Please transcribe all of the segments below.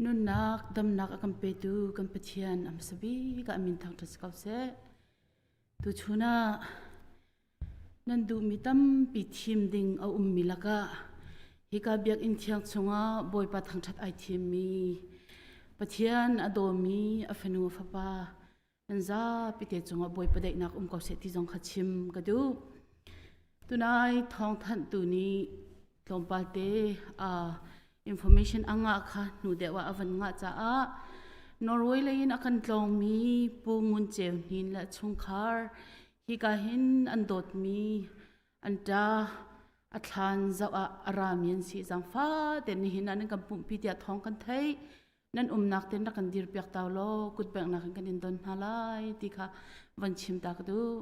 Nunnak damnak a kan petu kan Pathian a hmasa bik ah a min thangṭhat si ko seh. Tuchun ah nan duhmi tampi thim ding a ummi lakah hika biakinn thiang chungah Bawipa thangṭhat ai thimmi Pathian a dawmi a fanu a fapa nan zapi te cungah Bawipa daihnak um ko seh ti zong kha chim ka duh. Tunai thawngthanhtu nih tlawmpal te information a ngah kha hnu deuh ah a van ngah caah Norway lei in a kan tlawngmi Pu Ngun Ceu Hnin le a chungkhar hika hin an dawtmi an ṭa a thlan zoh ah a rami an si zaangfa te nihin ah nan kan pumhpi tiah thawng kan theih nan umnak ten rak kan dir piak tau law kutbengnak in kan in don hna lai ti kha van chim ta ka duh.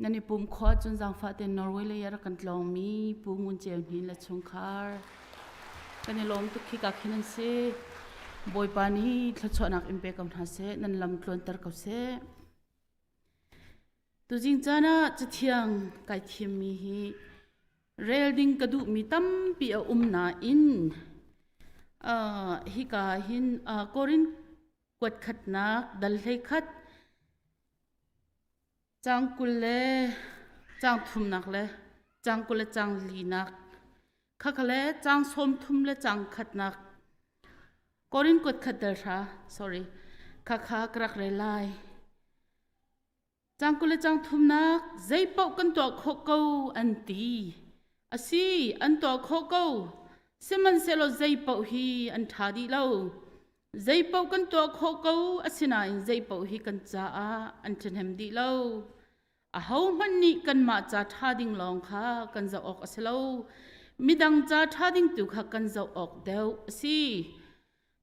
Nan i pum khawh ahcun zaangfah tein Norway lei ah rak kan tlawngmi Pu Ngun Ceu Hnin le chungkhar kan i lawm tuk khika khin an si. Bawipa nih thluachuahnak in pe ko hna seh, nan lam tluanter ko seh. Tuzing caan ah cathiang kai thimmi hi rel ding ka duhmi tampi a um nain uh, hika hin uh, Korin kuat khatnak dal hlei khat Caang 20 le caang thumnak le caang 20 le caang linak khakha le caang 30 le caang khatnak Korin kuat khat dal hra sorry khakha ka rak rel lai. Caang 20 le caang thumnak zeipaoh kan tuah khawh ko an ti. Asi an tuah khawh ko sihmanhsehlaw zeipaoh hi an ṭha dih lo. Zeipaoh kan tuah khawh ko, asinain zeipaoh hi kan caah an ṭhahnem dih lo. Ahohmanh nih kanmah ca ṭha ding lawng kha kan zoh awk a si lo. Midang ca ṭha ding tu kha kan zoh awk deuh a si.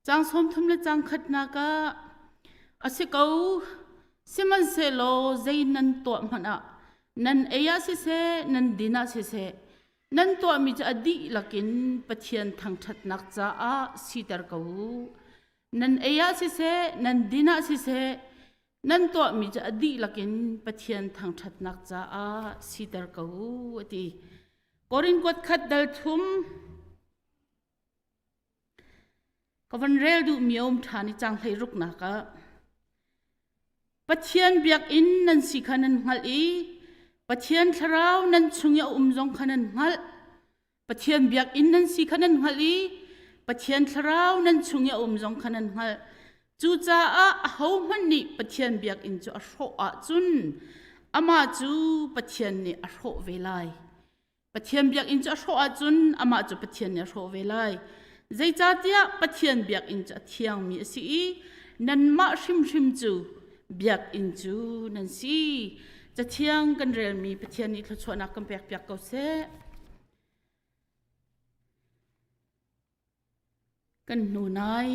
Caang 30 le caang khatnak ah a si ko, sihmanhsehlaw zei nan tuah hmanh ah nan ei ah siseh, nan din ah siseh, Nan tuahmi cu a dihlak in Pathian thangṭhatnak caah siter ko u. Nan ei ah siseh, nan din ah siseh, nan tuahmi cu a dihlak in Pathian thangṭhatnak caah siter ko u, a ti. Korin kuat khat dal thum Ka van rel duhmi a um ṭhan i caang hleiruknak ah Pathian biakinn nan si kha nan hngalh i Pathian thlarau nan chung i a um zong kha nan hngalh. Pathian biakinn nan si kha nan hngalh i Pathian thlarau nan chung i a um zong kha nan hngalh. Cucaah ahohmanh nih Pathian biakinn cu a hrawh ahcun amah cu Pathian nih a hrawh ve lai. Pathian biakinn cu a hrawh ahcun amah cu Pathian nih a hrawh ve lai. Zeicahtiah Pathian biakinn cu a thiangmi a si i nanmah hrimhrim cu biakinn cu nan si. Cathiang kan relmi Pathian nih thluachuahnak kan pekpiak ko seh. Kan hnu nai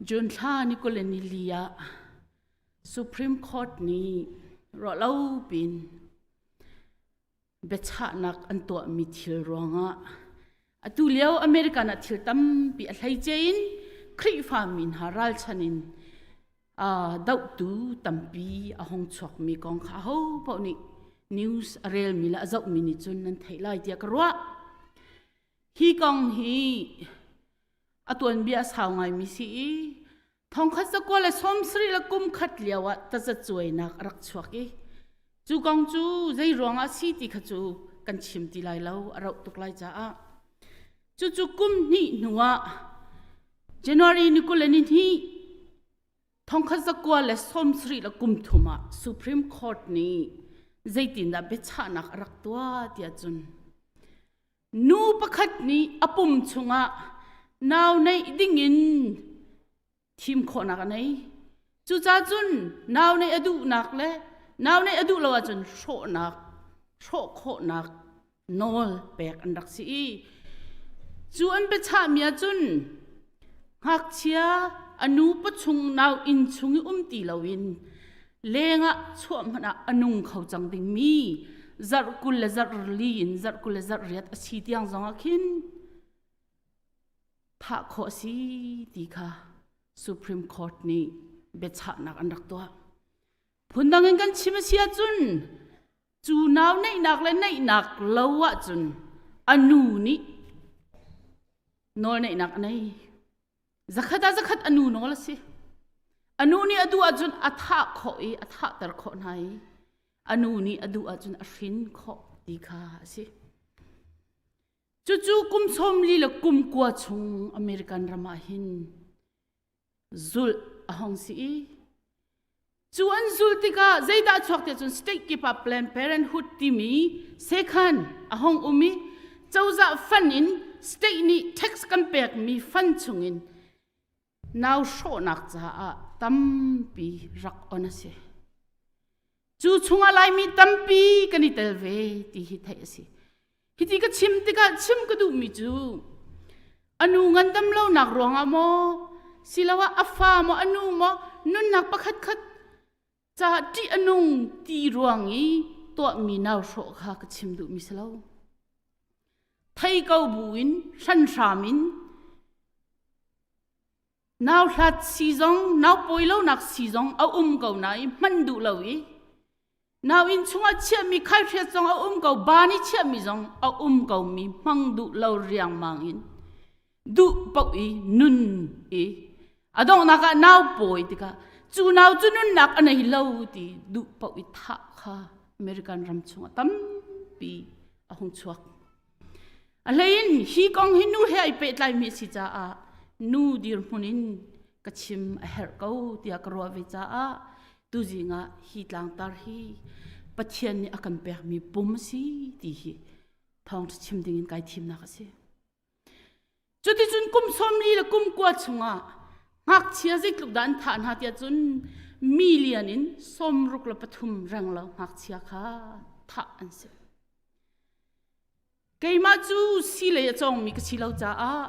June thla ni 20 le ni li ah Supreme Court nih ruahlo pin biachahnak an tuahmi thil ruangah atu lio American ah thil tampi a hleice in Khrihfa mi hna ralchan in dohtu tampi a hung chuakmi kong kha ahopaoh nih news a relmi le a zohmi nih cun nan theih lai tiah ka ruah. Hi kong hi a tuanbia a sau ngaimi si i thongkhat zakua le 70 le kum khat lio ah tazacuainak a rak chuak i cu kong cu zei ruangah si ti kha cu kan chim ti lai lo a rauh tuk lai caah cucu kum hnih hnu ah January ni 20 le ni hnih thongkhat zakua le 70 le kum thum ah Supreme Court nih zeitindah biachahnak a rak tuah tiah cun Nu pakhat nih a pum chungah nau neih dingin thim khawhnak a nei. Cucaah cun nau neih a duhnak le nau neih a duh lo ahcun hrawhnak, hrawh khawhnak nawl pek an rak si i cu an biachahmi ahcun ngakchia a nu pawchung nau inn chung i um ti loin lengah chuah hmanh ah a nung kho cang dingmi zarh 20 le zarh li in zarh 20 le zarh riat a si tiang zongah khin thah khawh a si ti kha Supreme Court nih biachahnak an rak tuah. Phundang in kan chim a si ahcun cu nau neihnak le neihnak lo ahcun a nu nih. Nawlneihnak a nei. Zakhat ah zakhat a nu nawl a si. A nu nih a duh ahcun a thah khawh i a thahter khawh hna i a nu nih a duh ahcun a hrin khawh ti kha a si. Cucu kum 40 le kum kua chung American ram ah hin zulh a hong si i cu an zul tikah zeidah chuak tiah cun state kip ah Planned Parenthood timi sekhan a hong um i cozah fund in state nih tax kan pekmi fund chungin nau hrawhnak caah tampi rak on a si. Cu chungah Laimi tampi kan i tel ve ti hi theih a si. Hiti ka chim tikah chim ka duhmi cu a nu ngandam lonak ruangah maw siloah a fa maw a nu maw nunnak pakhat khat ca ṭih a nung ti ruang i tuahmi nau hrawh kha ka chim duhmi si lo. Thei ko buin hranhram in nau hlat si zong nau pawi lonak si zong a um ko nain hman duh lo i Nau inn chungah chiahmi khaihriat zong a um ko, ban i chiahmi zong a um komi hmang duh lo riangmang in duh paoh i nun i a donghnak ah nau pawi tikah cu nau cu nunnak a nei lo ti duh paoh i thah kha American ram chungah tampi a hung chuak. A hleiin hi kong hi nu he ai pehtlaimi a si caah nu dirhmun in ka chim a herh ko tiah ka ruah ve caah tuzing ah hi tlangtar hi Pathian nih a kan pekmi pum a si ti hi thawngṭha chim dingin kai thimnak a si. Cuticun kum 40 le kum kua chungah ngakchia zeitluk dah an thah hna tiah cun million in 63 renglo ngakchia kha thah an si. Keimah cu silei a cawngmi ka si lo caah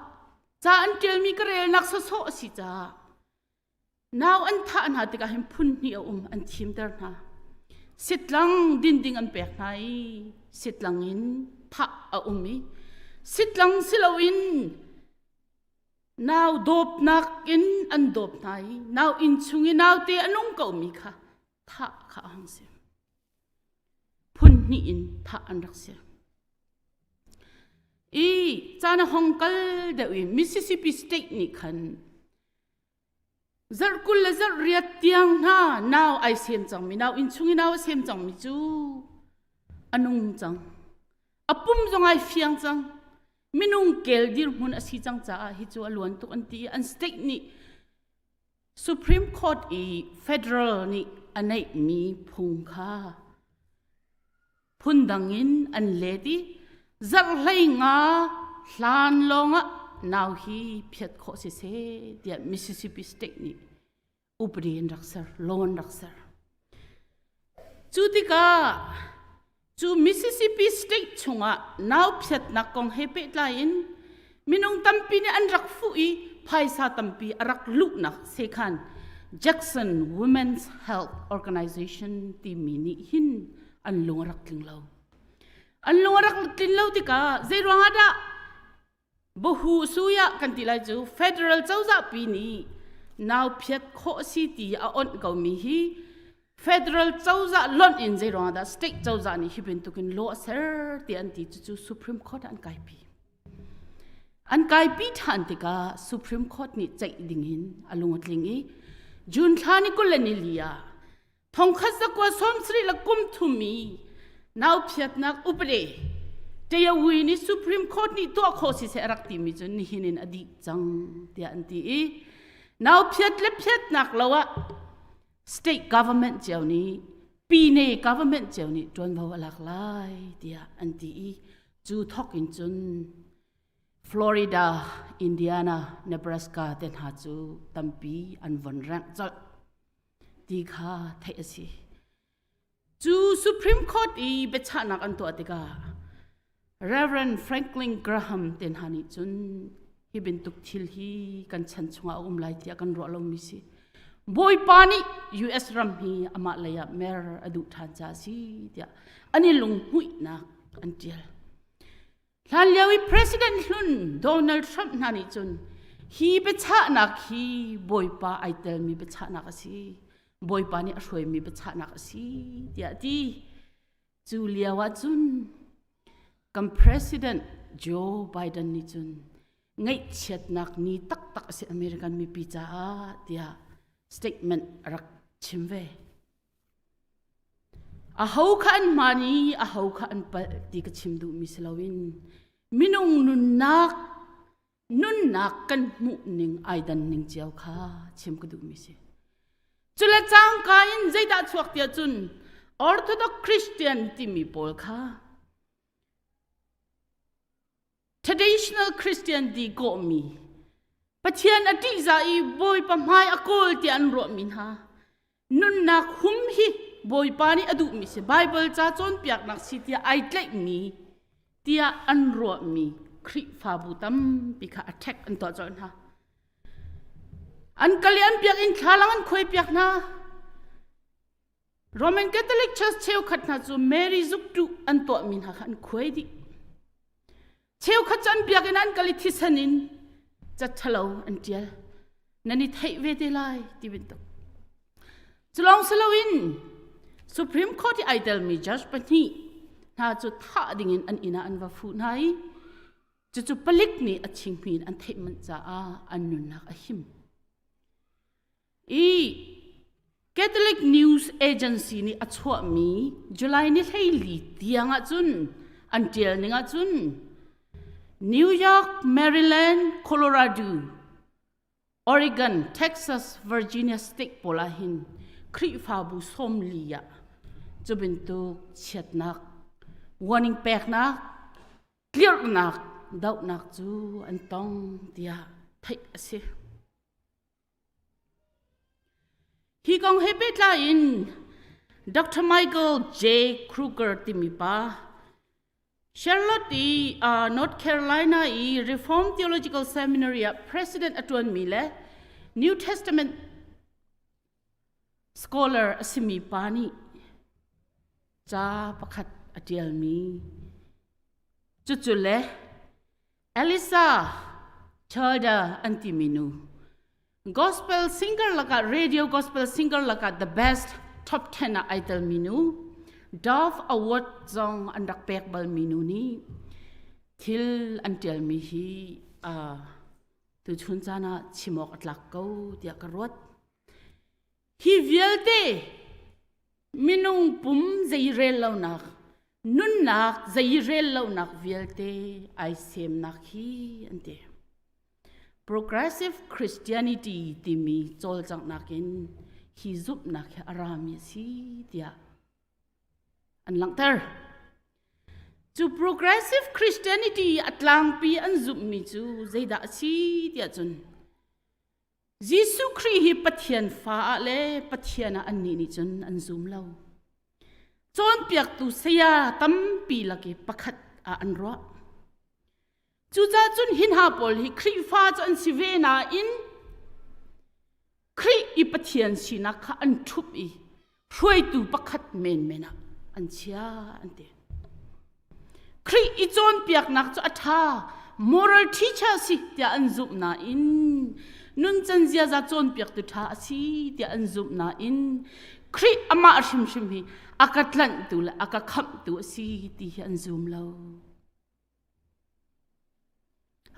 ca an ṭialmi ka relnak sawsawh a si caah nau an thah hna tikah hin phun hnih a um an thimter hna. Sitlang dinding an pek hna i sitlang in thah a um i sitlang si loin nau dawpnak in an dawp hna i nau inn chung i naute a nung komi kha thah kha a hung si. Phun hnih in thah an rak si. I caan a hong kal deuh i Mississippi State nih khan zarh 20 le zarh riat tiang hna nau ai sem cangmi nau inn chung i nau a sem cangmi cu a nung cang. A pum zong ai fiang cang. Minung kel dirhmun a si cang caah hi cu a luan tuk an ti i an state nih Supreme Court i federal nih a neihmi phung kha phundang in an let i zarh 15 hlan lawngah nau hi phiat khawh siseh tiah Mississippi State nih upadi an rak ser, law an rak ser. Cu tikah Cu Mississippi State chungah nau phiatnak kong he pehtlai in minung tampi nih an rak fuh i phaisa tampi a rak luhnak sekhan Jackson Women's Health Organization timi nih hin an lung a rak tling lo. An lung a rak tlin lo tikah zei ruangah dah Bahu suya kan ti lai cu federal cozah pi nih nau phiat khawh si ti a onh komi hi federal cozah lonh in zei ruangah dah state cozah nih hi bantukin law a ser ti an ti cucu Supreme Court ah an kaipi. An kaipi ṭhan tikah Supreme Court nih ceih ding in a lung a tling i June thla ni 24 ah Thongkhat zakua 70 le kum thum i nauphiatnak upade Tayawi nih Supreme Court nih tuah khawh si seh a rak timi cu nihin in a dih cang tiah an ti i nauphiat le phiatnak lo ah state government cio nih pine government cio nih ṭuanvo a lak lai tiah an ti i cu thok in cun Florida, Indiana, Nebraska te hna cu tampi an von rengh colh. ti kha theih a si. Cu Supreme Court i biachahnak an tuah tikah Reverend Franklin Graham te hna nih cun hi bantuk thil hi kan chan chungah a um lai tiah kan ruah lomi si. Bawipa nih US ram hi amah lei ah mer a duh ṭhan caah a si tiah an i lunghmuihnak an ṭial. Hlanlio i President hlun Donald Trump hna nih cun hi biachahnak hi Bawipa ai telmi biachahnak a si. Bawipa nih a hruaimi biachahnak a si tiah a ti. Cu lio ah cun kan President Joe Biden nih cun Ngaihchiatnak ni taktak a si American mipi caah tiah statement a rak chim ve. Aho kha an hmaan i aho kha an palh ti ka chim duhmi si loin minung nunnak nunnak kan hmuh ning ai dan ning cio kha chim ka duhmi si. Cule cangka in zeidah chuak tiah cun Orthodox Christian timi pawl kha Traditional Christian ti kawhmi Pathian a ṭihzah i Bawipa hmai a kawl tiah an ruahmi hna nunnak hum hi Bawipa nih a duhmi si Baibal ca cawnpiaknak si tiah ai tlaihmi tiah an ruahmi Khrihfabu tampi kha attack an tuah colh hna. An kal i an biakinn thlalang an khuaipiak hna. Roman Catholic Church cheukhat hna cu Mary zukṭuh an tuahmi hna kha an khuai dih. Cheukhat cu an biakinn an kal i thisen in ca ṭhalo an ṭial. Nan i theih ve te lai ti bantuk. Cu lawng si loin Supreme Court i ai telmi judge pahnih hna cu thah dingin an inn ah an va fuh hna i cucu palik nih a chinghmi in an theih manh caah an nunnak a him. I Catholic News Agency nih a chuahmi July ni 14 tiang ahcun an ṭial ning ahcun New York, Maryland, Colorado, Oregon, Texas, Virginia state pawl ah hin Khrihfabu 40 ah cu bantuk chiatnak warning peknak tlirhnak dohnak cu an tong tiah theih a si. Hi kong he pehtlai in Dr. Michael J. Kruger timi pa Charlotte i uh, North Carolina i Reformed Theological Seminary ah president a ṭuanmi le New Testament scholar a simi pa nih ca pakhat a ṭialmi cucu le Elisa Chalder an timi nu gospel singer lakah radio gospel singer lakah the best top 10 ah ai telmi nu Dove Award zong an rak pek balmi nu nih thil an ṭialmi hi uh, tuchun caan ah chim awk a tlak ko tiah ka ruat. Hi vialte minung pum zei rel lonak nunnak zei rel lonak vialte ai semnak hi an ti. Progressive Christianity timi cawlcanghnak in hi zumhnak hi a rami a si tiah an langhter. Cu progressive Christianity a tlangpi an zumhmi cu zeidah a si tiah cun Jesuh Khrih hi Pathian fa ah le Pathian ah annih nih cun an zum lo. Cawnpiaktu saya tampi lak i pakhat ah an ruah. Cucaah cun hi hna pawl hi Khrihfa cu an si ve nain Khrih i Pathian sinak kha an ṭhup i hruaitu pakhat menmen ah an chia an ti. Khrih i cawnpiaknak cu a ṭha moral teacher si tiah an zumh nain nuncan ziaza cawnpiaktu ṭha a si tiah an zumh nain Khrih amah hrimhrim hi a ka tlanhtu le a ka khamhtu a si ti hi an zum lo.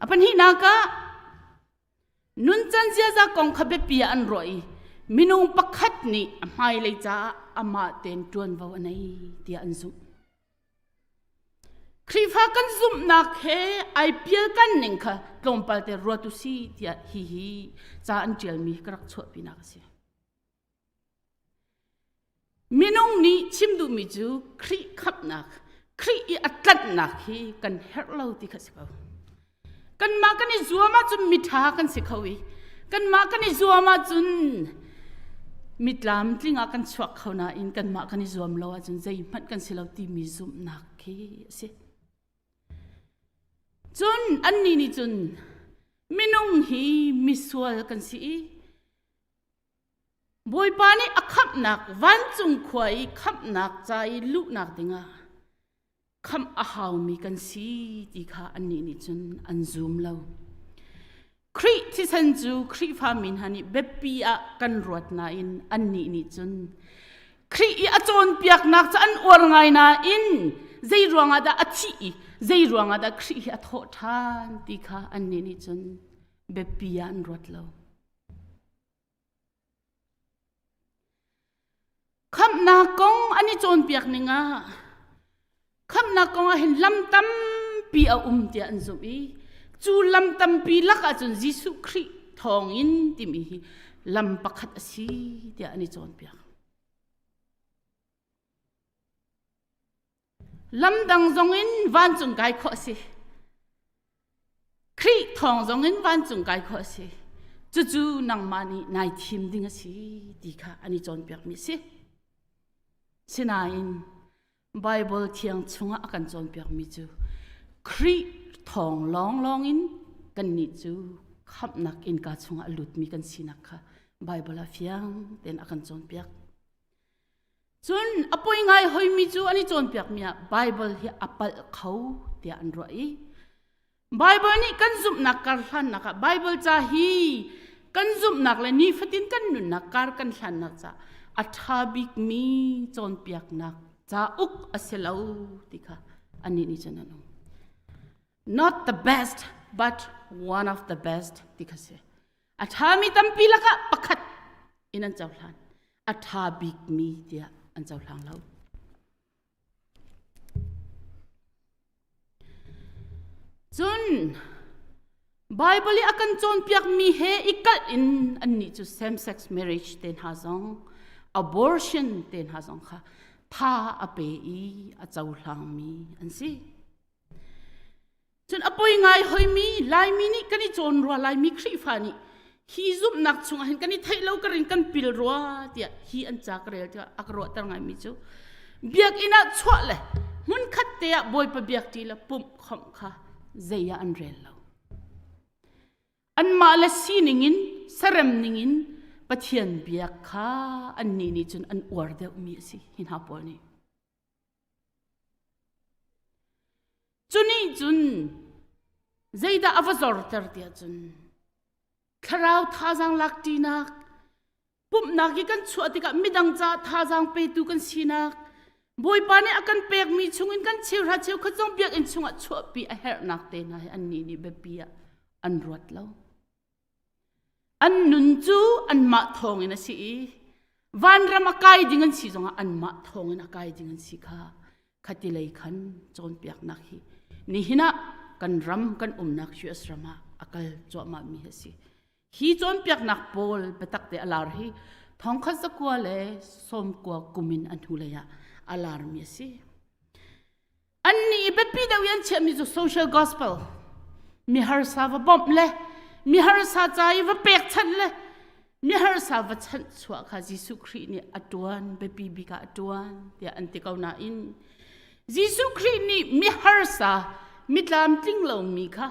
A pahnihnak ah nuncan ziaza kong kha biapi ah an ruah i minung pakhat nih a hmailei caah amah tein ṭuanvo a nei tiah an zumh. Khrihfa kan zumhnak he ai pial kan ning kha tlawmpal te ruat u si tiah hihi ca an ṭialmi ka rak chuahpinak a si. Minung nih chim duhmi cu Khrih khamhnak, Khrih i a tlanhnak hi kan herh lo ti kha si ko. Kanmah kan i zuam ahcun miṭha kan si kho i kanmah kan i zuam ahcun mitlamtling ah kan chuak kho nain kanmah kan i zuam lo ahcun zeihmanh kan si lo timi zumhnak khi a si. Cun annih nih cun minung hi misual kan si i Bawipa nih a khamhnak vancung khua i khamhnak ca i luhnak dingah khamh a haumi kan si ti kha annih nih cun an zum lo. Khrih thisen cu Khrihfa mi hna nih biapi ah kan ruat nain annih nih cun Khrih i a cawnpiaknak cu an uar ngai nain zei ruangah dah a thih i Zei ruangah dah Khrih hi a thawh ṭhan ti kha annih nih cun biapi ah an ruat lo. Khamhnak kong an i cawnpiak ning ah khamhnak kong ah hin lam tampi a um tiah an zumh i cu lam tampi lak ahcun Jesuh Khrih thawngin timi hi lam pakhat a si tiah an i cawnpiak. Lamdang zongin vancung kai khawh a si. Khrih thawng zongin vancung kai khawh a si. Cucu nangmah nih nai thim ding a si ti kha an i cawnpiakmi a si. Sinain Bible thiang chungah a kan cawnpiakmi cu Khrih thawng lawnglawng in kannih cu khamhnak innka chungah a lutmi kan sinak kha Bible ah fiang tein a kan cawnpiak. Cun a poi ngai hoimi cu an i cawnpiakmi ah Baibal hi a palh kho tiah an ruah i Baibal nih kan zumhnak kar hlannak ah Baibal ca hi kan zumhnak le nifatin kan nunnak kar kan hlannak ca a ṭha bikmi cawnpiaknak cauk a si lo ti kha annih nih cun an um. Not the best but one of the best ti kha si. A ṭhami tampi lakah pakhat in an cohlan. A ṭha bikmi tiah an cohlang lo. Cun Bible i a kan cawnpiakmi he i kalh in annih cu same-sex marriage te hna zong abortion te hna zong kha tha a pe i a cohlangmi an si. Cun a poi ngai hoimi Laimi nih kan i cawn rua Laimi Khrihfa nih hi zumhnak chungah hin kan i theih lo karin kan pil rua tiah hi an ca ka rel tiah a ka ruahter ngaimi cu biakinn ah chuah le hmunkhat te ah Bawipa biak ṭi le pumh khawmh kha zei ah an rel lo. Anmah le sining in sarem ning in Pathian biak kha annih nih cun an uar deuhmi a si hi hna pawl nih. Cu nih cun zeidah a va zorter tiah cun thlarau thazaang lak ṭinak, pumhnak i kan chuah tikah midang caah thazaang petu kan sinak, Bawipa nih a kan pekmi chungin kan cheuhra cheukhat zong biakinn chungah chuahpi a herhnak te hna hi annih nih biapi ah an ruat lo. An nun cu anmah thawngin a si i vanram a kai ding an si zongah anmah thawngin a kai ding an si kha khati lei khan cawnpiaknak hi nihin ah kan ram kan umnak US ram ah a kal cuahmah mi a si. Hi cawnpiaknak pawl biatak te a lar hi thongkhat zakua le sawmkua kum in a hnulei ah a larmi a si. Annih i biapi deuh i an chiahmi cu social gospel, miharsa va bawmh le miharsa ca i va pekchanh le miharsa va chanhchuah kha Jesuh Khrih nih a ṭuan, biapi bik ah a ṭuan tiah an ti ko nain Jesuh Khrih nih miharsa, mi tlamtling lomi kha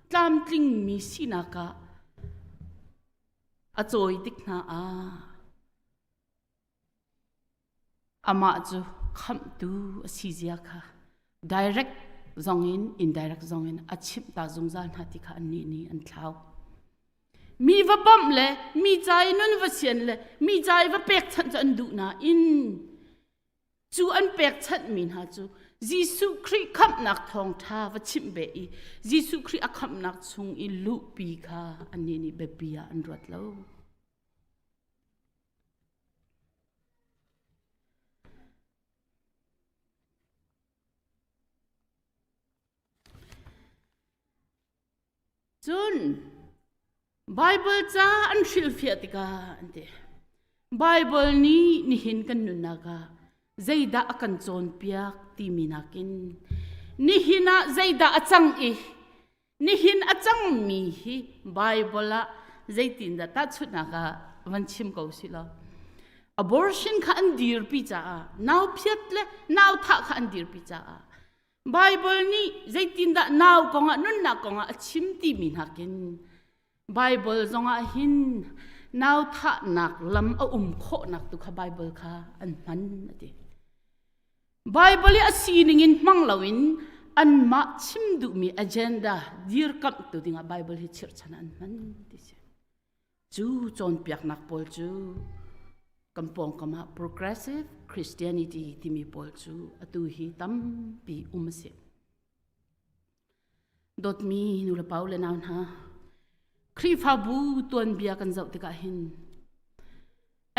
tlamtlingmi sinak ah a cawi tik hna ah Amah cu khamhtu a si zia kha direct zongin indirect zongin a chimh ta zungzal hna ti kha annih nih an thlau. Mi va bawmh le mi ca i nun va sian le mi ca i va pekchanh cu an duh nain cu an pekchanhmi hna cu Jesuh Khrih khamhnak thawngṭha va chimh ve i Jesuh Khrih a khamhnak chung i luhpi kha annih nih biapi ah an ruat lo. Cun Baibal ca an hrilhfiah tikah an ti. Baibal nih nihin kan nunnak ah zeidah a kan cawnpiak timi nakin nihin ah zeidah a cang i Nihin a cangmi hi Baibal ah zeitindah tahchunhnak ah van chim ko si law abortion kha an dirpi caah nau phiat le nau thah kha an dirpi caah Baibal nih zeitindah nau kongah nunnak kongah a chim timi nakin Baibal zongah hin nau thahnak lam a um khawhnak tu kha Baibal kha an hman a ti. Baibal i a sining in hmang loin anmah chim duhmi agenda dirkamhtu dingah Baibal hi chirhchan an hman ti si. Cu cawnpiaknak pawl cu kan pawngkam ah progressive Christianity timi pawl cu atu hi tampi um a si. Dawtmi nulepa u le nau hna, Khrihfabu tuanbia kan zoh tikah hin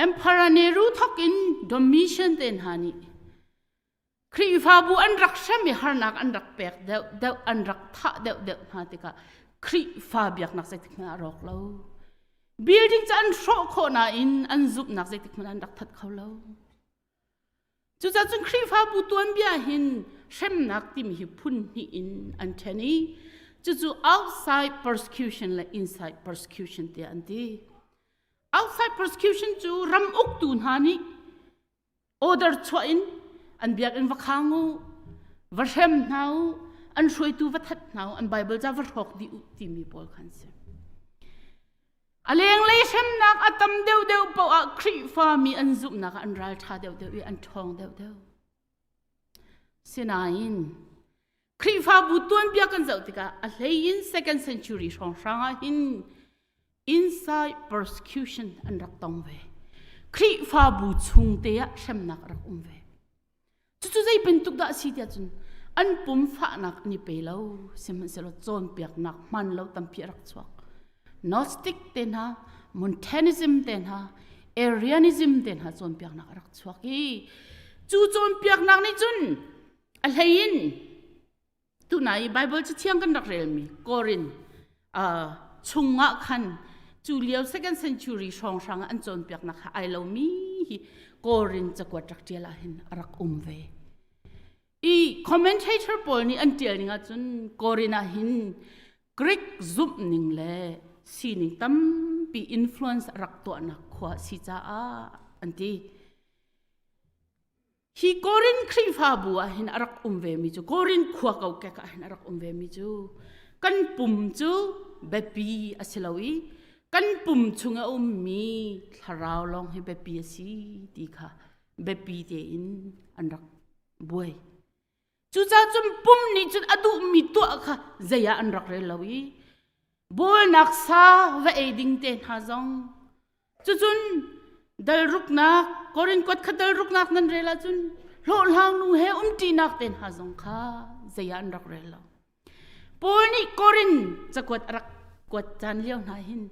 Emperor Nehru thawk in Domitian te hna nih Khrihfabu an rak hrem i harnak an rak pek deuh deuh an rak thah deuh deuh hna tikah Khrihfa biaknak zeitik hmanh ah a rawk lo. Building cu an hrawh khawh nain an zumhnak zeitik hmanh an rak that kho lo. Cucaah cun Khrihfabu tuanbia hin hremnak timi hi phun hnih in an ṭhen i cucu outside persecution le inside persecution tiah an ti. Outside persecution cu ram uktu hna nih order chuah in an biakinn va khang u, va hrem hna u, an hruaitu va that hna u, an Bible ca va hrawk dih u timi pawl kha an si. A lenglei hremnak a tam deuhdeuh paoh ah Khrihfami an zumhnak ah an ralṭha deuhdeuh i an ṭhawng deuhdeuh. Sinain Khrihfabu tuanbia kan zoh tikah a hlei in second century hrawnghrang ah hin inside persecution an rak tong ve. Khrihfabu chung te ah hremnak a rak um ve. Cucu zei bantuk dah a si tiah cun an pum fahnak an i pe lo sihmanhsehlaw cawnpiaknak hmaan lo tampi a rak chuak. Gnostic te hna, Montanism te hna, Arianism te hna cawnpiaknak a rak chuak i cu cawnpiaknak nih cun a hlei in Tuna i Bible cathiang kan rak relmi Korin uh, chungah khan cu lio second century hrawnghrang ah an cawnpiaknak kha ai lomi hi Korin cakuat rak ṭial ah hin a rak um ve. I commentator pawl nih an ṭial ning ahcun Korin ah hin Greek zumh ning le sining tampi influence a rak tuahnak khua a si caah an ti. Hi Korin Khrihfabu ah hin a rak um vemi cu Korin khua kokek ah hin a rak um vemi cu kan pum cu biapi a si lo i kan pum chung a ummi thlarau lawng hi biapi a si ti kha biapi tein an rak buai. Cucaah cun pum nih cun a duhmi tuah kha zei ah an rak rel lo i bawlnak sa va ei ding te hna zong cucun dalruknak Korin kuat kha dalruknak nan rel ahcun hlawhhlang nu he umṭinak te hna zong kha zei ah an rak rel lo. Paul nih Korin cakuat a rak kuat caan lio hna hin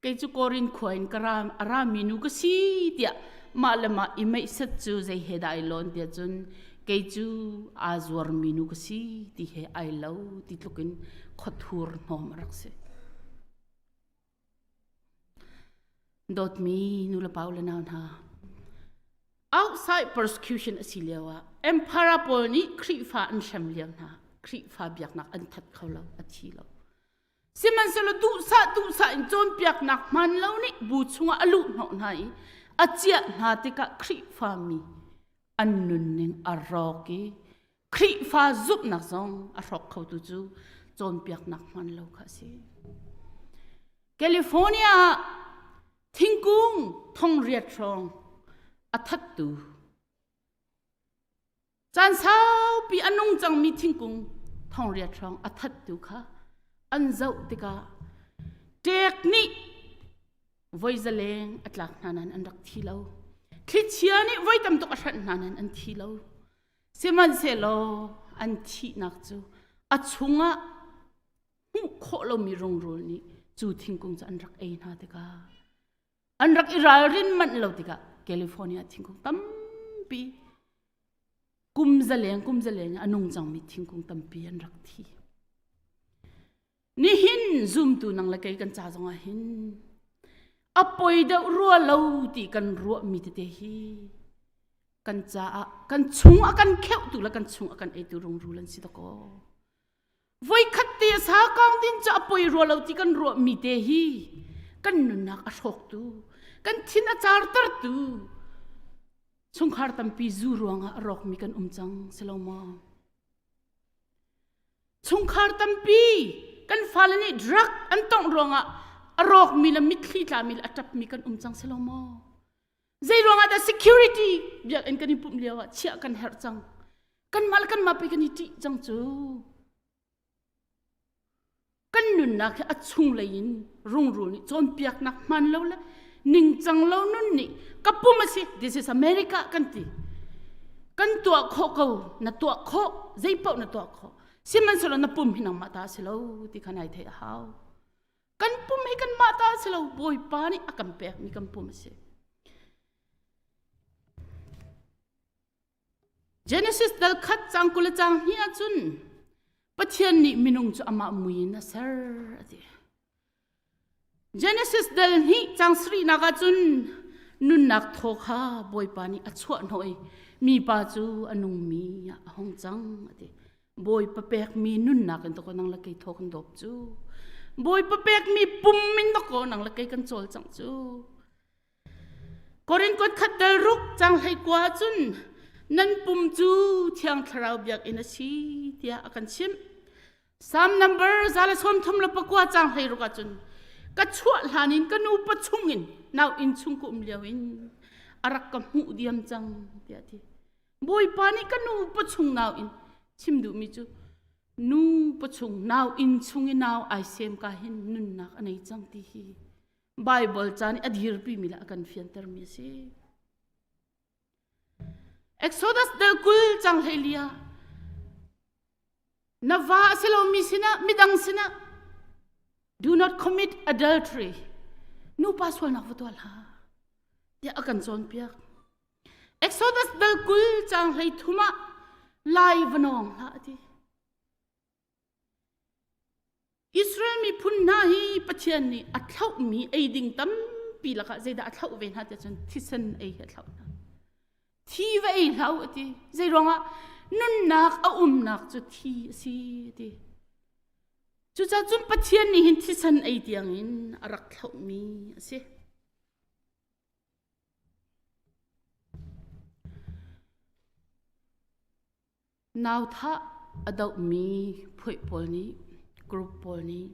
Kei cu Korin khua in ka ra, a rami nu ka si tiah mah le mah i meihsat cu zei he dah ai lawn tiah cun kei cu aa zuarmi nu ka si ti he ai lo ti tluk in khuathur hnawm a rak si. Dawtmi nu le pa u le nau hna, outside persecution a si lio ah emperor pawl nih Khrihfa an hrem lio hna, Khrihfa biaknak an that kho lo, a thi lo. Sihmanhsehlaw duhsah duhsah in cawnpiaknak hmaan lo nih bu chungah a luh hnawh hna i a ciah hna tikah Khrihfami an nunning a rawk i Khrihfa zumhnak zong a hrawk khotu cu cawnpiaknak hmaan lo kha a si. California ah thingkung thongriat hrawng a thattu Caan saupi a nung cangmi thingkung thongriat hrawng a thattu kha an zoh tikah ṭek nih voi zaleng a tlak hna nain an rak thi lo. Thlichia nih voi tam tuk a hranh hna nain an thi lo. Sihmanhsehlaw an thihnak cu a chungah hmuh khawh lomi rungrul nih cu thingkung cu an rak ei hna tikah an rak i ralrin manh lo tikah California thingkung tampi kum zaleng kum zaleng a nung cangmi thingkung tampi an rak thi. Nihin zumtu nang le kei kan ca zongah hin a poi deuh rua lo ti kan ruahmi tete hi kan caah kan chung a kan kheuhtu le kan chung a kan eitu rungrul an si dakaw. Voikhat te sa kong din cu a poi rua lo ti kan ruahmi te hi kan nunnak a hrawktu, kan thin a cartertu chungkhar tampi zu ruangah a rawkmi kan um cang si lo maw? Chungkhar tampi kan fale nih drug an tongh ruangah a rawkmi le mitthli tlami le a ṭapmi kan um cang si lo maw? Zei ruangah dah security biakinn kan i pumh lio ah chiah kan herh cang? Kanmah le kanmah pei kan i ṭih cang cu. Kan nunnak hi a chunglei in rungrul nih cawnpiaknak hmaan lo le ningcang lo nun nih ka pum a si this is America kan ti. Kan tuah khawh ko, na tuah khawh, zei paoh na tuah khawh. Sihmanhsehlaw na pum hi nangmah ta a si lo ti kha nai theih a hau. Kan pum hi kanmah ta a si lo, Bawipa nih a kan pekmi kan pum a si. Genesis dal khat cang 20 le cang hnih ahcun Pathian nih minung cu amah mui in a ser a ti. Genesis dal hnih cang sarihnak ahcun nunnak thaw kha Bawipa nih a chuah hnawh i mipa cu a nungmi ah a hung cang a ti. Bawipa pekmi nunnak in dakaw nang le kei thaw kan dawp cu. Bawipa pekmi pum in dakaw nang le kei kan cawlcangh cu. Korin kuat khat dal ruk cang hlei kua cun nan pum cu Thiang Thlarau biakinn a si tiah a kan chimh. Psalm number 134 cang hlei ruk ahcun ka chuah hlan in ka nu pachung in nau inn chung ka um lio in a rak ka hmuh diam cang tiah a ti. Bawipa nih ka nu pachung nau in chim duhmi cu nu pachung nau inn chung i nau ai sem ka hin nunnak a nei cang ti hi Baibal ca nih a dirpimi le a kan fiantermi a si. Exodus del 20 cang hleilia na va a si lomi sinah midang sinah do not commit adultery nupa sualnak va tuah hlah tiah a kan cawnpiak. Exodus del 20 cang 33 ah lai va nawng hlah a ti. Israel miphun hna hi Pathian nih a thlauhmi ei ding tampi lakah zeidah a thlauh ve hna tiah cun thisen ei hi a thlauh hna. Thi va ei hlah u a ti. Zei ruangah nunnak a umnak cu thi a si a ti. Cucaah cun Pathian nih hin thisen ei tiangin a rak thlauhmi a si. Nauthah a dohmi phuaih pawl nih group pawl nih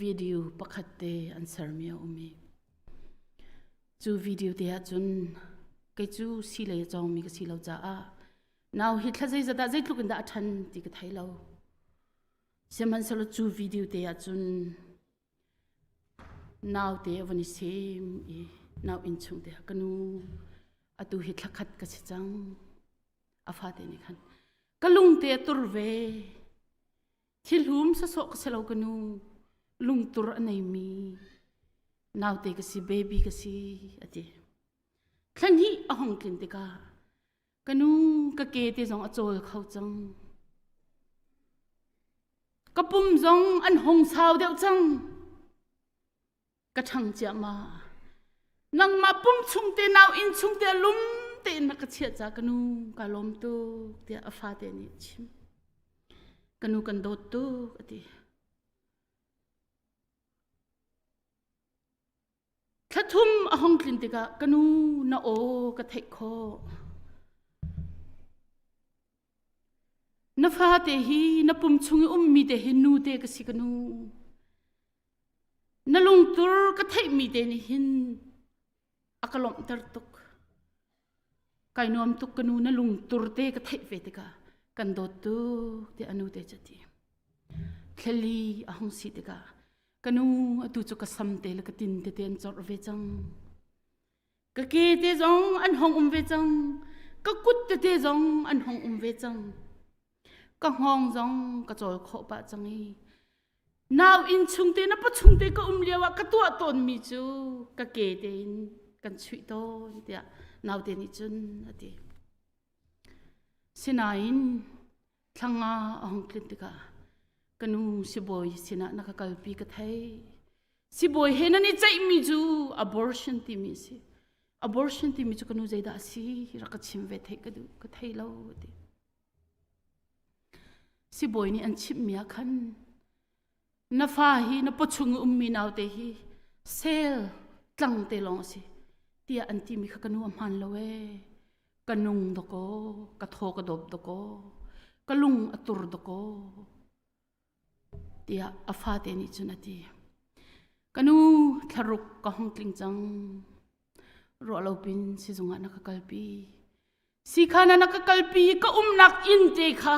video pakhat te an sermi a um i cu video te ahcun kei cu sii lei a cawngmi ka si lo caah nau hi thla zeizat ah zeitluk in dah a ṭhan ti ka thei lo. Sihmanhsehlaw cu video te ahcun Naute a von i sem i nau inn chung te ka nu atu hi thlakhat ka si cang. A fate nih khan ka lungte a tur ve. Thilhum sawsawh ka si lo ka nu. Lungtur a neimi naute ka si baby ka si a ti. Thla hnih a hong tlin tikah ka nu ka ke te zong a cawl kho cang. Ka pum zong an hung sau deuh cang. Ka ṭhang ciahmah. Nangmah pum chung te nau inn chung te lum tein na ka chiah ca ka nu ka lawm tuk tiah a fate nih a chim. Ka nu kan dawt tuk a ti. Thlathum a hung tlin tikah ka nu na aw ka theih khawh. Na fate hi na pum chung i ummi te hi nu te ka si ka nu. Na lungtur ka theihmi te nih hin a ka lawmhter tuk. Kai nuam tuk ka nu na lungtur te ka theih ve tikah kan dawt tuk tiah a nu te cu a ti. Thlali a hung si tikah Ka nu atu cu ka sam te le ka tin tete an corh ve cang. Ka ke te zong an hong um ve cang. Ka kut tete zong an hong um ve cang. Ka hngawng zong ka cawl khawh pah cang i nau inn chung te na pachung te ka um lio ah ka tuah tawnmi cu ka ke te in kan chuih tawn tiah naute nih cun a ti. Sinain Thlanga a hung tlin tikah ka nu sibawi sinah na ka kalpi ka thei. Sibawi he nan i ceihmi cu abortion timi a si. Abortion timi cu ka nu zeidah a si rak ka chim ve theih ka duh ka thei lo ti. Sibawi nih an chimhmi ah khan na fa hi na pawchung i ummi naute hi sel tlang te lawng a si tiah an timi kha ka nu a hmaan lo ee ka nung dakaw ka thaw ka dawp dakaw ka lung a tur dakaw tiah a fate nih cun a ti ka nu thlaruk ka hung tling cang ruah lo pin sizung ah na ka kalpi Sikhan ah na ka kalpi i ka umnak inn te kha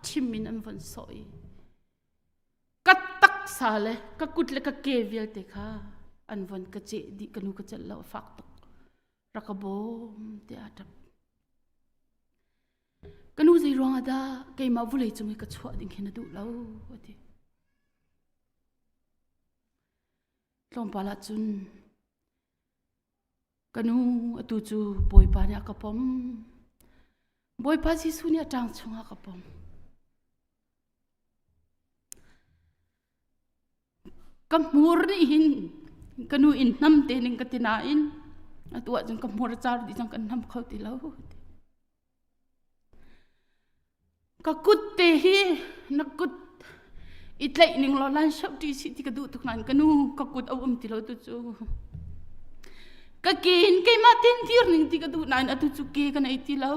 thim in an von sawh i ka taksa le ka kut le ka ke vialte kha an von ka ceh dih ka nu ka celh lo a fak tuk rak ka bawm tiah a ṭap. Ka nu zei ruangah dah keimah vulei cung i ka chuah ding hi na duh lo a ti. Tlawmpal ah cun ka nu atu cu Bawipa nih a ka pom. Bawipa Jesuh nih a ṭang chungah a ka pom. Ka hmur nih hin ka nu in hnam te ning ka ti nain atu ahcun ka hmur a car dih cang kan hnam kho ti lo. Ka kut te hi na kut i tlaih ning law lan shoh ṭi sih ti ka duh tuk nain ka nu ka kut a um ti lo tu cu. Ka ke in keimah tin dir ning ti ka duh nain atu cu ke ka nei ti lo.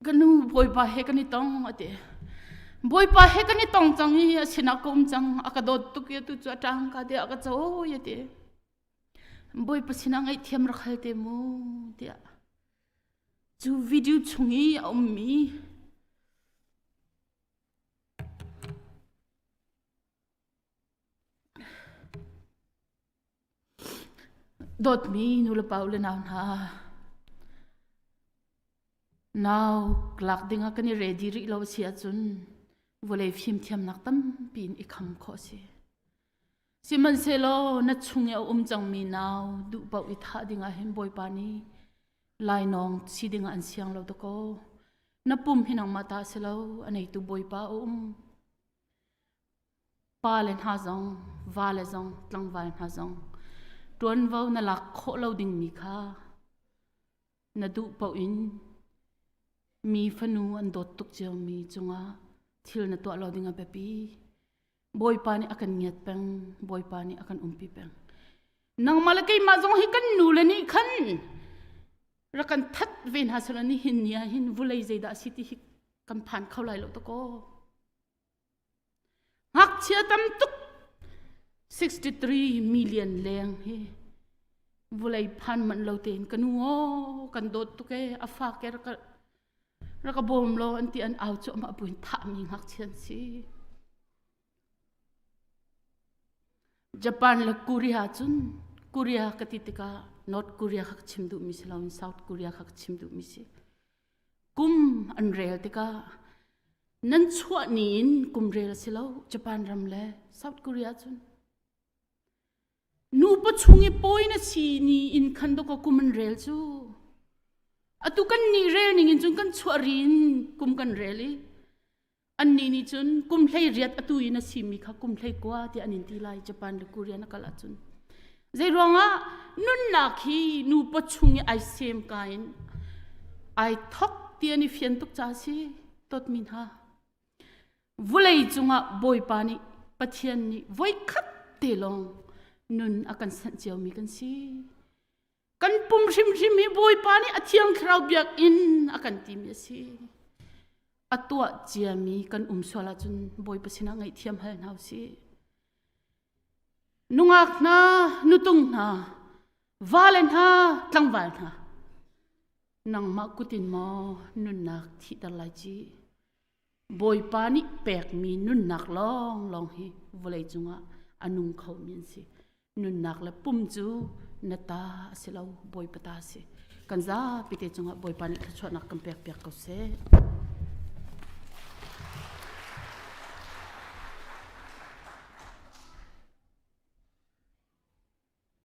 Ka nu Bawipa he kan i tong a ti. Bawipa he kan i tong cang i a sinah ka um cang a ka dawt tuk i atu cu a ṭang ka tiah a ka cawi a ti. Bawipa sinah ngaihthiam rak hal te mu tiah. Cu video chung i a ummi Dawtmi nulepa u le nau hna, nau lak dingah kan i ready rih lo a si ahcun vawlei fimthiamnak tampi in i kham khawh a si. Sihmanhsehlaw na chung i a um cangmi nau duh paoh i thah dingah hin Bawipa nih lainawng si dingah an siang lo dakaw. Na pum hi nangmah ta a si lo, a neitu Bawipa a um. Pale hna zong, vale zong, tlangval hna zong ṭuanvo na lak khawh lo dingmi kha na duh paoh in mi fanu an dawt tuk ciomi cungah thil na tuah lo ding a biapi. Bawipa nih a kan ngiat peng, Bawipa nih a kan umpi peng. Nangmah le keimah zong hi kan nu le nih khan rak kan that ve hna selaw nihin ni ah hin vulei zeidah a si ti hi kan phan kho lai lo ta kaw. Ngakchia tam tuk 63 million leng hi vulei phan manh lo tein ka nu aw kan dawt tuk e a fa ke rak rak ka bawm law an ti an au cu amah buin thahmi ngakchia an si. Japan le Korea cun Korea ka ti tikah North Korea kha ka chim duhmi si loin South Korea kha ka chim duhmi si. Kum an rel tikah Nan chuah ni in kum rel a si lo Japan ram le South Korea cun. Nupa chung i pawi na si ni in khan dawkaw kum an rel cu. Atu kan nih rel ning in cun kan chuah ri in kum kan rel i annih nih cun kum hlei riat atu in a simi kha kum hlei kua tiah an in ti lai Japan le Korea na kal ahcun. Zei ruangah nunnak hi nupa chung i ai sem ka in ai thok ti an i fian tuk ca si. Dawtmi hna, vulei cungah Bawipa nih Pathian nih voikhat te lawng nun a kan sanh ciomi kan si. Kan pum hrimhrim hi Bawipa nih a Thiang Thlarau biakinn a kan timi a si. A tuah ciami kan um sual ahcun Bawipa sinah ngaihthiam hal hna usih. Nungak hna, nutung hna, vale hna, tlangval hna, nangmah kut in maw nunnak thihter lai ci? Bawipa nih pekmi nunnak lawnglawng hi vawlei cungah a nung khomi an si. Nunnak le pum cu na ta a si lo, Bawipa ta a si. Kan zapi te cungah Bawipa nih thluachuahnak kan pekpiak ko seh.